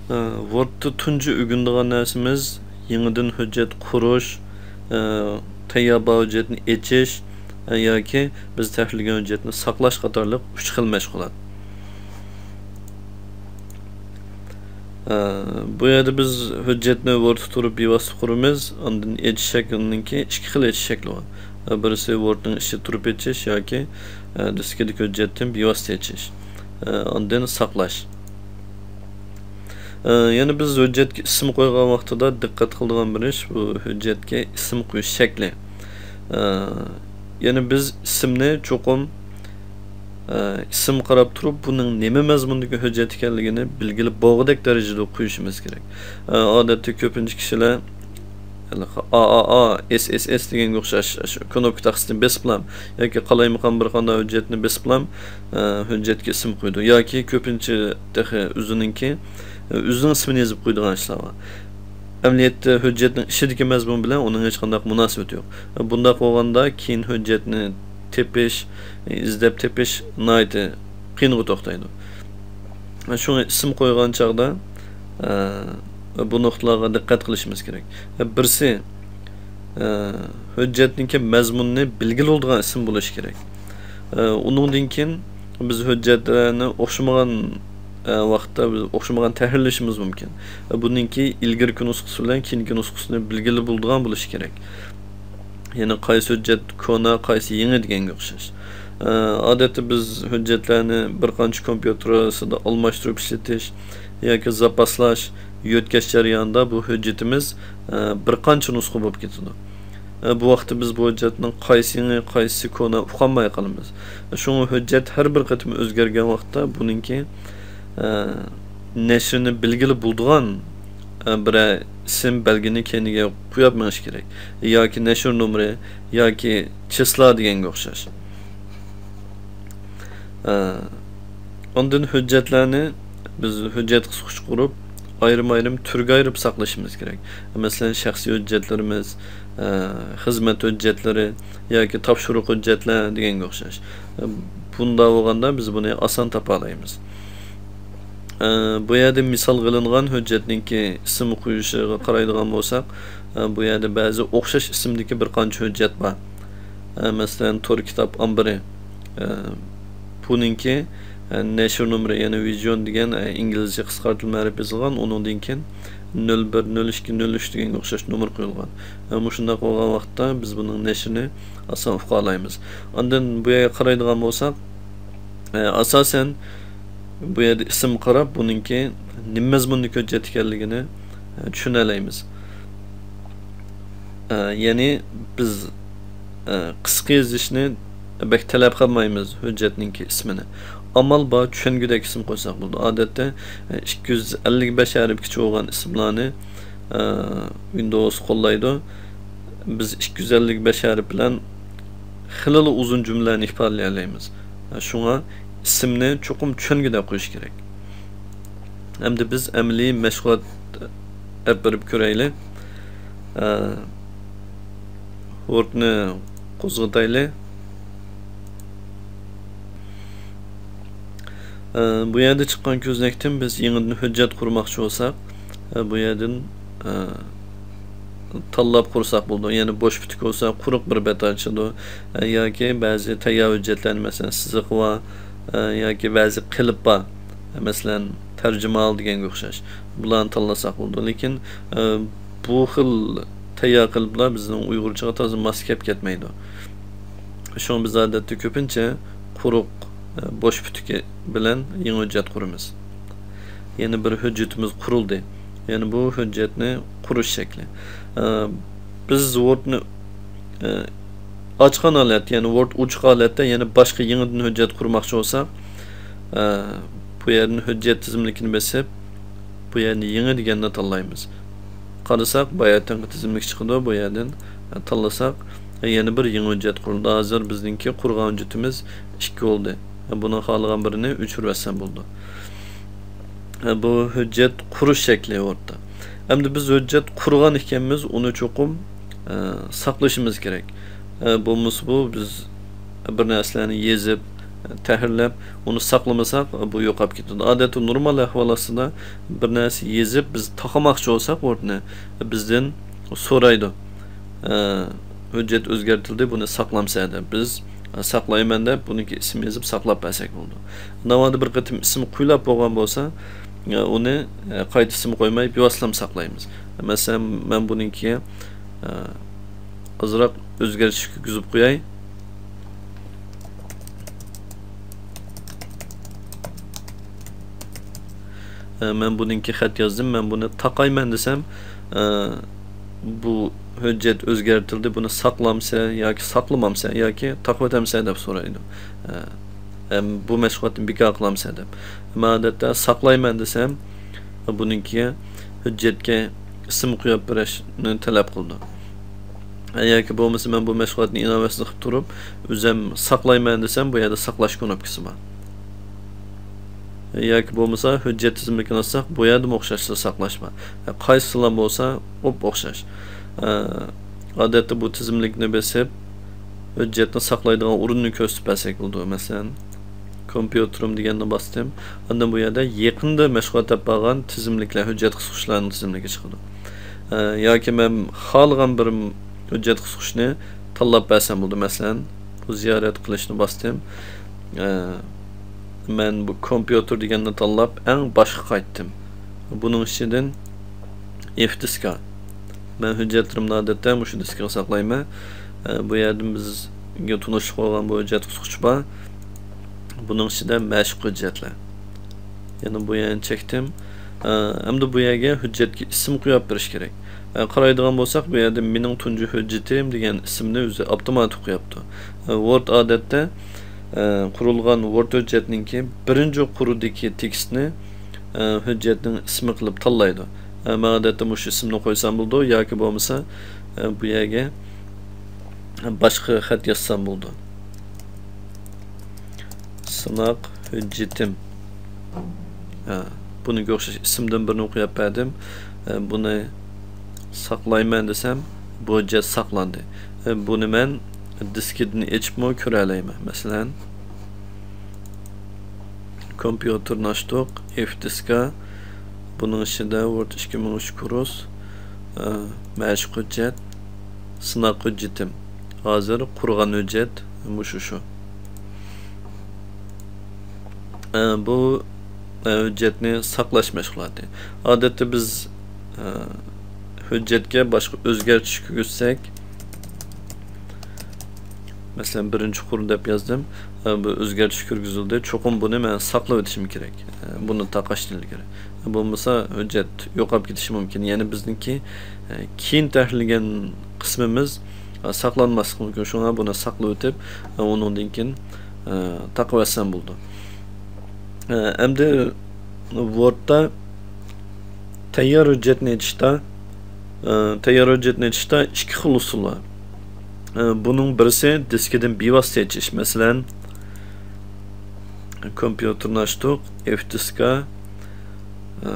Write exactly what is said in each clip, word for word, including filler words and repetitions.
ئە، ۋوردتا تۇنجى ئۆگىنىدىغان نەرسىمىز يېڭىدىن ھۆججەت قۇرۇش، ئە، تەييار بار ھۆججەتنى ئېچىش، ئە، ياكى بىز تەھرىرلىگەن ھۆججەتنى ساقلاش قاتارلىق ئۈچ خىل مەشغۇلات. ئە، بۇ يەردە بىز ھۆججەتنى ۋوردتا تۇرۇپ بىۋاسىتە قۇرىمىز، ئاندىن ئېچىش شەكلىنىڭكى ئىككى خىل ئېچىش شەكلى بار. ئە، بىرسى ۋوردنىڭ ئىچىدە تۇرۇپ ئېچىش ياكى، ئە، دىسكىدىكى ھۆججەتتىن بىۋاسىتە ئېچىش. ئە، ئاندىن ساقلاش. ئە، يەنە بىز ھۆججەتكە ئىسىم قويغان ۋاقتىدا دىققەت قىلىدىغان بىر ئىش، بۇ ھۆججەتكە ئىسىم قويۇش شەكلى. ئە، يەنى بىز ئىسىمنى چوقۇم، ئە، ئىسىم قاراپ تۇرۇپ، بۇنىڭ نېمە مەزمۇندىكى ھۆججەت ئىكەنلىكىنى بىلگىلى بولغۇدەك دەرىجىدە قويۇشىمىز كېرەك. ئە، ئادەتتە كۆپىنچە كىشىلەر ھېلىقى ئا ئا ئا، ئېس ئېس ئېس دېگەنگە ئوخشاش، شۇ كۇنۇپكا تاختىسىنى بېسىپلام ياكى قالايمىقان بىر قانداق ھۆججەتنى بېسىپلام، ئە، ھۆججەتكە ئىسىم قويىدۇ. ياكى كۆپىنچە تېخى ئۆزىنىڭكى، ئۆزىنىڭ ئىسمىنى يېزىپ قويىدىغان ئىشلار بار. ئەمەلىيەتتە ھۆججەتنىڭ ئىچىدىكى مەزمۇن بىلەن ئۇنىڭ ھېچقانداق مۇناسىۋىتى يوق. بۇنداق بولغاندا كېيىن ھۆججەتنى تېپىش، ئىزدەپ تېپىش ناھايىتى قىيىنغا توختايدۇ. شۇڭا ئىسىم قويغان چاغدا، ئە، بۇ نۇقتىلارغا دىققەت قىلىشىمىز كېرەك. بىرسى، ئە، ھۆججەتنىڭكى مەزمۇنىنى بىلگىلى بولىدىغان ئىسىم بولۇشى كېرەك. ئە، ئۇنىڭدىن كېيىن بىز ھۆججەتلەرنى ئوخشىمىغان، ئە، ۋاقىتتا بىز ئوخشىمىغان تەھرىرلىشىمىز مۇمكىن. ئە، بۇنىڭكى ئىلگىرىكى نۇسخىسى بىلەن كېيىنكى نۇسخىسىنى بىلگىلى بولىدىغان بولۇشى كېرەك. يەنى قايسى ھۆججەت كونا، قايسى يېڭى دېگەنگە ئوخشاش. ئە، ئادەتتە بىز ھۆججەتلەرنى بىر قانچە كومپيۇتېر ئارىسىدا ئالماشتۇرۇپ ئىشلىتىش ياكى زاپاسلاش، يۆتكەش جەريانىدا بۇ ھۆججىتىمىز، ئە، بىر قانچە نۇسخا بولۇپ كېتىدۇ. ئە، بۇ ۋاقىتتا بىز بۇ ھۆججەتنىڭ قايسى يېڭى، قايسى كونا ئۇقالماي قالىمىز. شۇڭا ھۆججەت ھەر بىر قېتىم ئۆزگەرگەن ۋاقىتتا بۇنىڭكى، ئە، نەشرىنى بىلگىلى بولىدىغان، ئە، بىرەر ئىسىم بەلگىنى كەينىگە قويۇپ مېڭىش كېرەك. ياكى نەشر نومۇرى، ياكى چىسلا دېگەنگە ئوخشاش. ئە، ئاندىن ھۆججەتلەرنى بىز ھۆججەت قىسقۇچ قۇرۇپ، ئايرىم-ئايرىم تۈرگە ئايرىپ ساقلىشىمىز كېرەك. مەسىلەن، شەخسىي ھۆججەتلىرىمىز، ئە، خىزمەت ھۆججەتلىرى ياكى تاپشۇرۇق ھۆججەتلەر دېگەنگە ئوخشاش. ئە، بۇنداق بولغاندا بىز بۇنى ئاسان تاپالايمىز. ئە، بۇ يەردە مىسالغا ئېلىنغان ھۆججەتنىڭكى ئىسىم قويۇشىغا قارايدىغان بولساق، ئە، بۇ يەردە بەزى ئوخشاش ئىسىمدىكى بىر قانچە ھۆججەت بار. ئە، مەسىلەن، تور كىتاب ئامبىرى. ئە، بۇنىڭكى، ئە، نەشر نومۇرى، يەنى ۋىزىيون دېگەن، ئە، ئىنگلىزچە قىسقارتىلما ھەرپ يېزىلغان، ئۇنىڭدىن كېيىن نۆل بىر، نۆل ئىككى، نۆل ئۈچ دېگەنگە ئوخشاش نومۇر قويۇلغان. ئە، مۇشۇنداق بولغان ۋاقىتتا بىز بۇنىڭ نەشرىنى ئاسان ئۇقالايمىز. ئاندىن بۇ يەرگە قارايدىغان بولساق، ئە، ئاساسەن بۇ يەردە ئىسىم قاراپ، بۇنىڭكى نېمە مەزمۇندىكى ھۆججەت ئىكەنلىكىنى، ئە، چۈشىنەلەيمىز. ئە، يەنى بىز، ئە، قىسقا يېزىشنى بەك تەلەپ قىلمايمىز ھۆججەتنىڭكى ئىسمىنى. ئامال بار چۈشەنگۈدەك ئىسىم قويساق بولىدۇ. ئادەتتە، ئە، ئىككى يۈز ئەللىك بەش ھەرپكىچە بولغان ئىسىملارنى، ئە، ۋىندوۋس قوللايدۇ. بىز ئىككى يۈز ئەللىك بەش ھەرپ بىلەن خېلىلا ئۇزۇن جۈملىلەرنى ئىپادىلىيەلەيمىز. شۇڭا ئىسىمنى چوقۇم چۈشەنگۈدەك قويۇش كېرەك. ئەمدى بىز ئەمەلىي مەشغۇلات ئېلىپ بېرىپ كۆرەيلى. ئە، ۋوردنى قوزغىتايلى. ئە، بۇ يەردە چىققان كۆزنەكتىن بىز يېڭىدىن ھۆججەت قۇرماقچى بولساق، ئە، بۇ يەردىن، ئە، تاللاپ قۇرساق بولىدۇ. يەنى بوش پۈتۈك بولسا قۇرۇق بىر بەت ئاچىدۇ. ئە، ياكى بەزى تەييار ھۆججەتلەرنى، مەسىلەن، سىزىقى بار، ئە، ياكى بەزى قېلىپ بار. مەسىلەن، تەرجىمىھال دېگەنگە ئوخشاش. بۇلارنى تاللىساق بولىدۇ. لېكىن، ئە، بۇ خىل تەييار قېلىپلار بىزنىڭ ئۇيغۇرچىغا تازا ماس كەپ كەتمەيدۇ. شۇڭا بىز ئادەتتە كۆپىنچە قۇرۇق، ئە، بوش پۈتۈكى بىلەن يېڭى ھۆججەت قۇرىمىز. يەنە بىر ھۆججىتىمىز قۇرۇلدى. يەنى بۇ ھۆججەتنى قۇرۇش شەكلى. ئە، بىز ۋوردنى، ئە، ئاچقان ھالەتتە، يەنى ۋورد ئوچۇق ھالەتتە يەنە باشقا يېڭىدىن ھۆججەت قۇرماقچى بولساق، ئە، بۇ يەردىن ھۆججەت تىزىملىكىنى بېسىپ، بۇ يەردىن يېڭى دېگەننى تاللايمىز. قارىساق، باياتىنقى تىزىملىك چىقىدۇ، بۇ يەردىن، ئە، تاللىساق، ئە، يەنە بىر يېڭى ھۆججەت قۇرۇلدى. ھازىر بىزنىڭكى قۇرغان ھۆججىتىمىز ئىككى بولدى. ئە، بۇنىڭ خالىغان بىرىنى ئۆچۈرۈۋەتسەم بولىدۇ. ئە، بۇ ھۆججەت قۇرۇش شەكلى ۋوردتا. ئەمدى بىز ھۆججەت قۇرغان ئىكەنمىز، ئۇنى چوقۇم، ئە، ساقلىشىمىز كېرەك. ئە، بولمىسا بۇ بىز بىر نەرسىلەرنى يېزىپ، تەھرىرلەپ، ئۇنى ساقلىمىساق، بۇ يوقاپ كېتىدۇ. ئادەتتە نورمال ئەھۋال ئاستىدا بىر نەرسە يېزىپ، بىز تاقىماقچى بولساق ۋوردنى، بىزدىن سورايدۇ. ئە، ھۆججەت ئۆزگەرتىلدى، بۇنى ساقلامسەن دەپ. بىز، ئە، ساقلايمەن دەپ، بۇنىڭكى ئىسىم يېزىپ ساقلاپ بەرسەك بولىدۇ. ناۋادا بىر قېتىم ئىسىم قويۇلۇپ بولغان بولسا، ئە، ئۇنى، ئە، قايتا ئىسىم قويماي، بىۋاسىتىلا ساقلايمىز. مەسىلەن، مەن بۇنىڭكى، ئە، ئازراق ئۆزگەرتىش كىرگۈزۈپ قوياي. ئە، مەن بۇنىڭكى خەت يازدىم. مەن بۇنى تاقايمەن دېسەم، ئە، بۇ ھۆججەت ئۆزگەرتىلدى، بۇنى ساقلامسەن ياكى ساقلىمامسەن ياكى تاقىۋەتەمسەن دەپ سورايدۇ. ئە، ئەم، بۇ مەشغۇلاتنى بىكار قىلامسەن دەپ. ئەمما ئادەتتە ساقلايمەن دېسەم، بۇنىڭكى ھۆججەتكە ئىسىم قويۇپ بېرىشنى تەلەپ قىلىدۇ. ياكى بولمىسا مەن بۇ مەشغۇلاتنى ئىناۋەتسىز قىلىپ تۇرۇپ، ئۆزۈم ساقلايمەن دېسەم، بۇ يەردە ساقلاش كۇنۇپكىسى بار. ياكى بولمىسا ھۆججەت تىزىملىكىنى ئاچساق، بۇ يەردىمۇ ئوخشاشلا ساقلاش بار. قايسىسىلا بولسا ئوپئوخشاش. ئادەتتە بۇ تىزىملىكنى بېسىپ، ھۆججەتنى ساقلايدىغان ئورۇننى كۆرسىتىپ بەرسەك بولىدۇ. مەسىلەن، كومپيۇتېرىم دېگەننى باستىم. ئاندىن بۇ يەردە يېقىندا مەشغۇلات دەپ بارغان تىزىملىكلەر، ھۆججەت قىسقۇچلارنىڭ تىزىملىكى چىقىدۇ. ئە، ياكى مەن خالىغان بىر ھۆججەت قىسقۇچنى تاللاپ بەرسەم بولىدۇ. مەسىلەن، بۇ زىيارەت قىلىشنى باستىم. ئە، مەن بۇ كومپيۇتېر دېگەننى تاللاپ، ئەڭ باشقا قايتتىم. بۇنىڭ ئىچىدىن ئېف دىسكا. مەن ھۆججەتلىرىمنى ئادەتتە مۇشۇ دىسكىغا ساقلايمەن. ئە، بۇ يەردىن بىزگە تونۇشلۇق بولغان بۇ ھۆججەت قىسقۇچ بار. بۇنىڭ ئىچىدە مەشىق ھۆججەتلەر. يەنە بۇ يەرنى چەكتىم. ئە، ئەمدى بۇ يەرگە ھۆججەتكە ئىسىم قويۇپ بېرىش كېرەك. ئە، قارايدىغان بولساق، بۇ يەردە مېنىڭ تۇنجى ھۆججىتىم دېگەن ئىسىمنى ئۆزى ئاپتوماتىك قويۇپتۇ. ئە، ۋورد ئادەتتە، ئە، قۇرۇلغان ۋورد ھۆججەتنىڭكى بىرىنچى قۇرىدىكى تېكىستنى، ئە، ھۆججەتنىڭ ئىسمى قىلىپ تاللايدۇ. ئە، مەن ئادەتتە مۇشۇ ئىسىمنى قويسام بولىدۇ، ياكى بولمىسا، ئە، بۇ يەرگە باشقا خەت يازسام بولىدۇ. سىناق ھۆججىتىم. ھە، بۇنىڭغا ئوخشاش ئىسىمدىن بىرنى قويۇپ بەردىم. ھە، بۇنى ساقلايمەن دېسەم، بۇ ھۆججەت ساقلاندى. ھە، بۇنى مەن دىسكىدىن ئېچىپمۇ كۆرەلەيمەن. مەسىلەن، كومپيۇتېرنى ئاچتۇق، ئېف دىسكا. بۇنىڭ ئىچىدە ۋورد ئىككى مىڭ ئۈچ كۇرس، ئە، مەشىق ھۆججەت، سىناق ھۆججىتىم. ھازىر قۇرغان ھۆججەت مۇشۇ شۇ. ئە، بۇ، ئە، ھۆججەتنى ساقلاش مەشغۇلاتى. ئادەتتە بىز، ئە، ھۆججەتكە باشقا ئۆزگەرتىش كىرگۈزسەك، مەسىلەن، بىرىنچى قۇر دەپ يازدىم. ئە، بۇ ئۆزگەرتىش كىرگۈزۈلدى. چوقۇم بۇنى مەن ساقلىۋېتىشىم كېرەك. ئە، بۇنى تاقاشتىن ئىلگىرى. بولمىسا ھۆججەت يوقاپ كېتىشى مۇمكىن. يەنى بىزنىڭكى، ئە، كېيىن تەھرىرلىگەن قىسمىمىز، ئە، ساقلانماسلىقى مۇمكىن. شۇڭا بۇنى ساقلىۋېتىپ، ئە، ئۇنىڭدىن كېيىن، ئە، تاقىۋەتسەم بولىدۇ. ئە، ئەمدى ۋوردتا تەييار ھۆججەتنى ئېچىشتا، ئە، تەييار ھۆججەتنى ئېچىشتا ئىككى خىل ئۇسۇل بار. ئە، بۇنىڭ بىرسى دىسكىدىن بىۋاسىتە ئېچىش. مەسىلەن، كومپيۇتېرنى ئاچتۇق، ئېف دىسكا، ئە،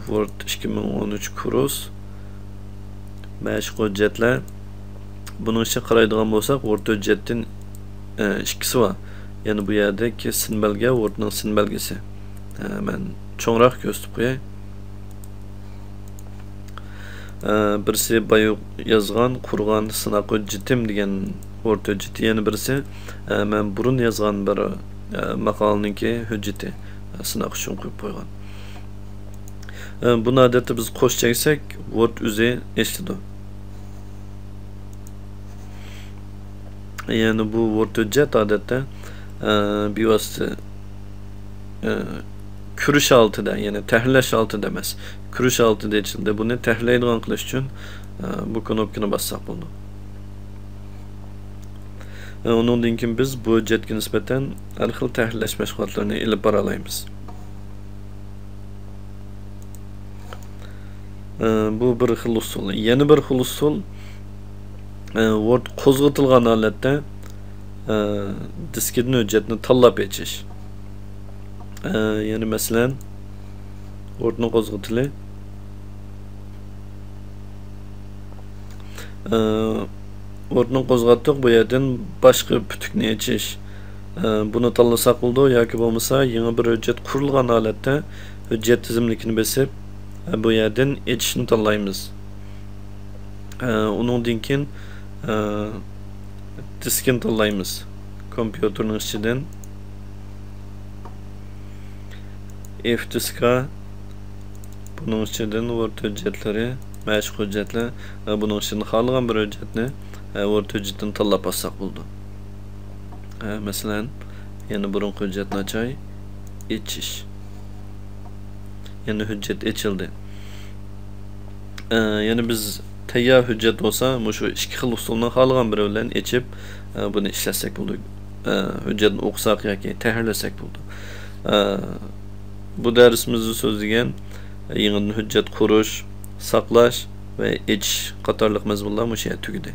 ۋورد ئىككى مىڭ ئون ئۈچ كۇرس، مەشىق ھۆججەتلەر. بۇنىڭ ئىچىگە قارايدىغان بولساق، ۋورد ھۆججەتتىن، ئە، ئىككىسى بار. يەنى بۇ يەردىكى سىن بەلگە، ۋوردنىڭ سىن بەلگىسى. ئە، مەن چوڭراق كۆرسىتىپ قوياي. ئە، بىرسى بايا يازغان، قۇرغان سىناق ھۆججىتىم دېگەن ۋورد ھۆججىتى. يەنە بىرسى، ئە، مەن بۇرۇن يازغان بىر، ئە، ماقالىنىڭكى ھۆججىتى، ئە، سىناق ئۈچۈن قويۇپ قويغان. ئە، بۇنى ئادەتتە بىز قوش چەكسەك، ۋورد ئۆزى ئېچىلىدۇ. يەنى بۇ ۋورد ھۆججەت ئادەتتە، ئە، بىۋاسىتە، ئە، كۆرۈش ھالىتىدە، يەنى تەھرىرلەش ھالىتىدە ئەمەس، كۆرۈش ھالىتىدە ئېچىلدى. بۇنى تەھرىرلەيدىغان قىلىش ئۈچۈن، ئە، بۇ كۇنۇپكىنى باسساق بولىدۇ. ئە، ئۇنىڭدىن كېيىن بىز بۇ ھۆججەتكە نىسبەتەن ھەر خىل تەھرىرلەش مەشغۇلاتلىرىنى ئېلىپ بارالايمىز. ئە، بۇ بىر خىل ئۇسۇل. يەنە بىر خىل ئۇسۇل، ئە، ۋورد قوزغىتىلغان ھالەتتە، ئە، دىسكىدىن ھۆججەتنى تاللاپ ئېچىش. ئە، يەنى مەسىلەن، ۋوردنى قوزغىتىلى. ئە، ۋوردنى قوزغاتتۇق، بۇ يەردىن باشقا پۈتۈكنى ئېچىش. بۇنى تاللىساق بولىدۇ ياكى بولمىسا يېڭى بىر ھۆججەت قۇرۇلغان ھالەتتە ھۆججەت تىزىملىكىنى بېسىپ، بۇ يەردىن ئېچىشنى تاللايمىز. ئۇنىڭدىن كېيىن دىسكىنى تاللايمىز. كومپيۇتېرنىڭ ئىچىدىن ئېف دىسكا، بۇنىڭ ئىچىدىن ۋورد ھۆججەتلىرى، مەشىق ھۆججەتلەر، بۇنىڭ ئىچىدىن خالىغان بىر ھۆججەتنى، ۋورد ھۆججىتىنى تاللاپ ئالساق بولىدۇ. مەسىلەن، يەنە بۇرۇنقى ھۆججەتنى ئاچاي. ئېچىش. يەنە ھۆججەت ئېچىلدى. يەنە بىز تەييار ھۆججەت بولسا، مۇشۇ ئىككى خىل ئۇسۇلنىڭ خالىغان بىرى بىلەن ئېچىپ، بۇنى ئىشلەتسەك بولىدۇ. ھۆججەتنى ئوقۇساق ياكى تەھرىرلىسەك بولىدۇ. بۇ دەرسىمىزدە سۆزلىگەن يېڭىدىن ھۆججەت قۇرۇش، ساقلاش ۋە ئېچىش قاتارلىق مەزمۇنلار مۇشۇ يەردە تۈگىدى.